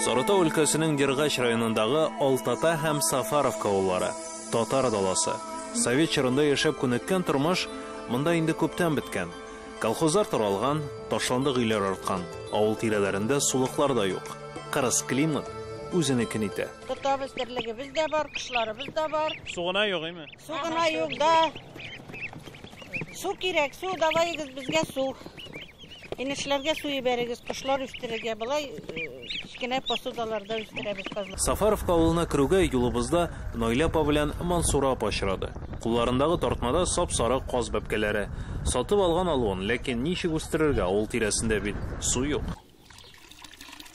Сарытау өлкәсенең Дергач районындагы Алтата һәм Сафаровка авыллары. Татар даласы. Совет чорында яшәп күнеккән тормыш монда инде күптән беткән. Колхозлар таралган, ташландык өйләр арткан. Авыл тирәләрендә сулыклар да юк. Кырыс климат үзенекен итә. Тотабыз, терлегебез дә бар, кошларыбыз да бар. Су гына юк, име? Су гына юк, да. Су кирәк, су, даваегыз безгә су. Инешләргә су ибәрегез, кошлар үстерергә. Болай кечкенә посудаларда үстерәбез казлар. Сафаровка авылына керүгә юлыбызда Наилә апа белән Мансура апа очрады. Кулларындагы тартмада сап-сары каз бәбкәләре. Сатып алган алуын, ләкин ничек үстерергә, авыл тирәсендә бит су юк.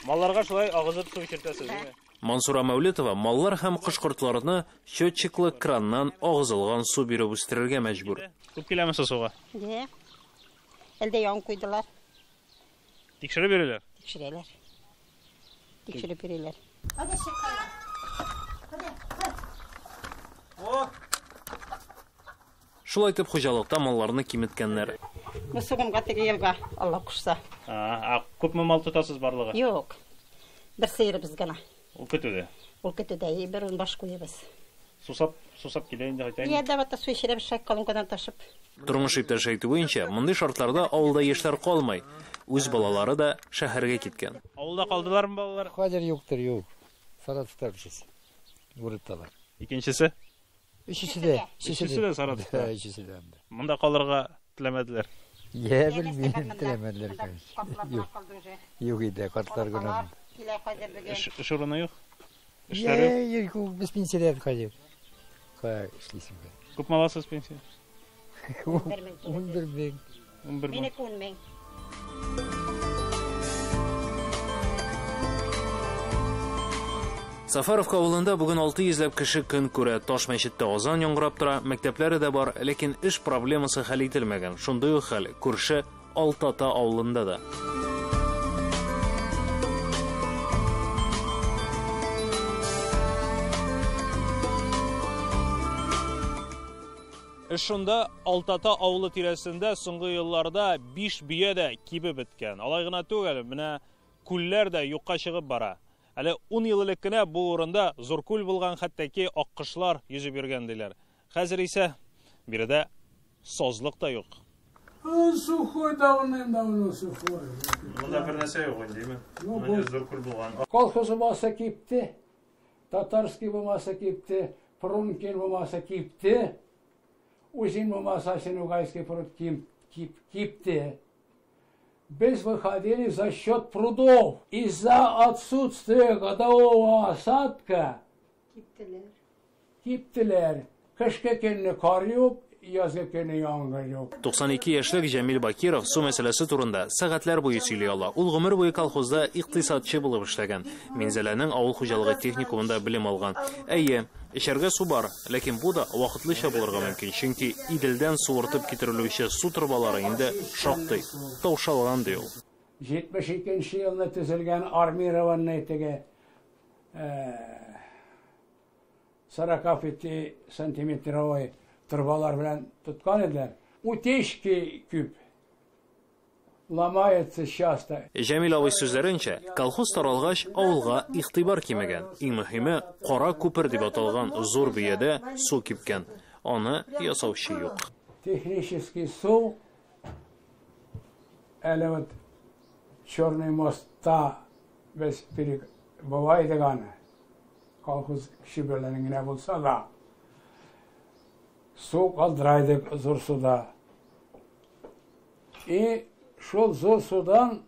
Малларга шулай агызып су эчертәсез, димме? Мансура Мәүлетова маллар һәм кош-кортларны счетчиклы краннан агызылган су биреп үстерергә мәҗбүр. Күп киләме суга? Дә. Әлдә яң куйдылар. Тикшереп йөриләр? Тикшерәләр. Тикшереп йөриләр. Шулай итеп хуҗалыкта малларны киметкәннәр. Бу сугымга теге елга, Алла кушса. А күпме мал тотасыз барлыгы? Юк. Бер сыерыбыз гына. Ул көтүдә. Ул көтүдә бер баш куябыз. Сусап, сусап килә инде кайта. Я да бата су эчерәбез, шай колонкадан ташып. Тормыш иптәше әйтү буенча, мондый шартларда авылда яшьләр калмый. Үз балалары да шәһәргә киткән. Авылда калдылармы балалар? Хәзер юктыр, юк. Саратовта бишесе. Урытталар. Икенчесе? Өчесе дә. Өчесе дә Саратовта. Өчесе дә анда. Монда калырга теләмәделәр. Я белмим, теләмәделәр, конечно. Юк. Юк иде, картлар гына. Килә хәзер бүген. Эш урыны юк. Эшләр юк. Юк, без пенсиядә хәзер. Кая эшлисең? Күпме аласыз пенсия? 11 мең. 11 мең. Минеке 10 мең. Сафаровка авылында бүген 600 ләп кеше көн күрә. Таш мәчеттә азан яңгырап тора, мәктәпләре дә бар, ләкин эш проблемасы хәл ителмәгән. Шундый ук хәл күрше Алтата авылында да. Эш шунда, Алтата авылы тирәсендә соңгы елларда 5 бия дә кибеп беткән. Алай гына түгел, менә күлләр дә юкка чыгып бара. Әле 10 ел элек кенә бу урында зур күл булган, хәтта ки аккошлар йөзеп йөргән диләр. Хәзер исә биредә сазлык та юк. Он сухой давным-давно сухой. Монда бер нәрсә юк инде, димме? Монда зур күл булган. Колхоз булмаса кипте, татарский булмаса кипте, Прункин булмаса кипте, Узин булмаса Синугайский пруд кипте. Без выходили за счет прудов. Из-за отсутствия годового осадка Киптеләр. Киптеләр. Кышкы көнне кар юк, язгы көнне яңгыр юк. 92 яшьлек Җәмил Бакиров су мәсьәләсе турында сәгатьләр буе сөйли ала. Ул гомер буе колхозда икътисадчы булып эшләгән. Минзәләнең авыл хуҗалыгы техникумында белем алган. Әйе, эчәргә су бар, ләкин бу да вакытлыча булырга мөмкин, чөнки Иделдән суыртып китерелүче су торбалары инде шактый таушалган ди ул. 72 елны төзелгән армированный теге 45 сантиметровый торбалар белән тоткан иделәр. Утечки күп. Ломается часто. Җәмил абый сүзләренчә, колхоз таралгач, авылга игътибар кимегән. Иң мөһиме, Кара күпер дип аталган зур бөядә су кипкән. Аны ясаучы юк. Технический су әле вот Черный мостта без бабай дигәне колхоз кеше белән генә булса да су калдыра идек зур суда. И шул зур судан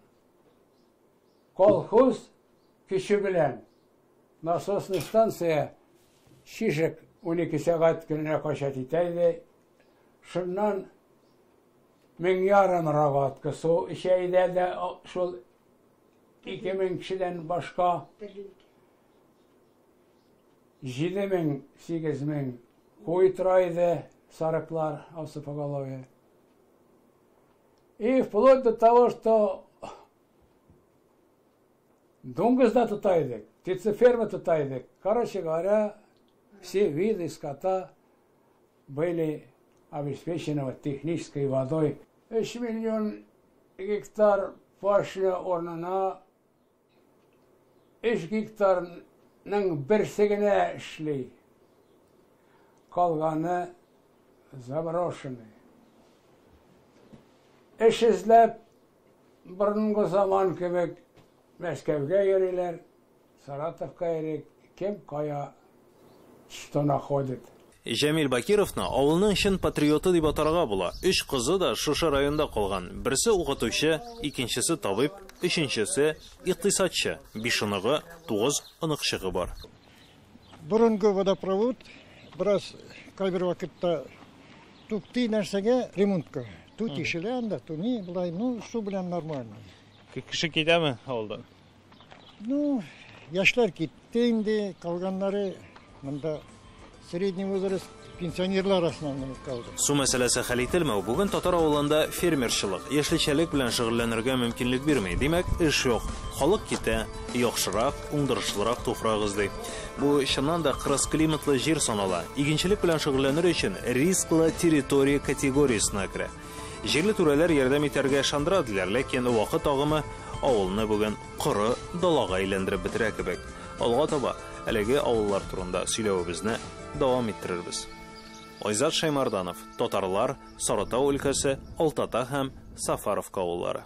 колхоз кеше белән насосный станция Чижик 12 сәгать көненә качат итә иде. Шуннан 1500 рогатка су эчә иде дә шул 2000 кешедән башка 7000, 8000 куй тора иде, сарыклар, овцы поголовье. И вплоть до того, что дуңгыз да тота идек, птицеферма тота идек. Короче говоря, все виды скота были обеспечены вот технической водой. 3 миллион гектар пашня урынына 3 гектарның берсе генә эшли. Калганы заброшенный. Эш эзләп, борынгы заман кебек Мәскәүгә йөриләр, Саратовка йөри, кем кая что находит. Җәмил Бакировны авылның чын патриоты дип атарга була. Өч кызы да шушы районда калган. Берсе укытучы, икенчесе табиб, өченчесе икътисадчы. Биш оныгы, тугыз оныкчыгы бар. Борынгы водопровод бераз кайбер вакытта туктый нәрсәгә ремонтка. Ту тишелә анда, ту ни, болай, ну, су белән нормально. Кеше китәме авылдан? Ну, яшьләр китте инде, калганнары монда средний возраст пенсионерлар основном калды. Су мәсьәләсе хәл ителмәү бүген татар авылында фермерчылык, яшелчәлек белән шөгыльләнергә мөмкинлек бирми. Димәк, эш юк. Халык китә, яхшырак, уңдырышлырак туфрак эзли. Бу чыннан да кырыс климатлы җир санала. Игенчелек белән шөгыльләнер өчен рисклы территория категориясенә керә. Җирле түрәләр ярдәм итәргә ышандыра диләр, ләкин вакыт агымы авылны бүген коры далага әйләндереп бетерә кебек. Алга таба әлеге авыллар турында сөйләвебезне дәвам иттерербез. Айзат Шаймарданов, Татарлар, Сарытау өлкәсе, Алтата һәм Сафаровка авыллары.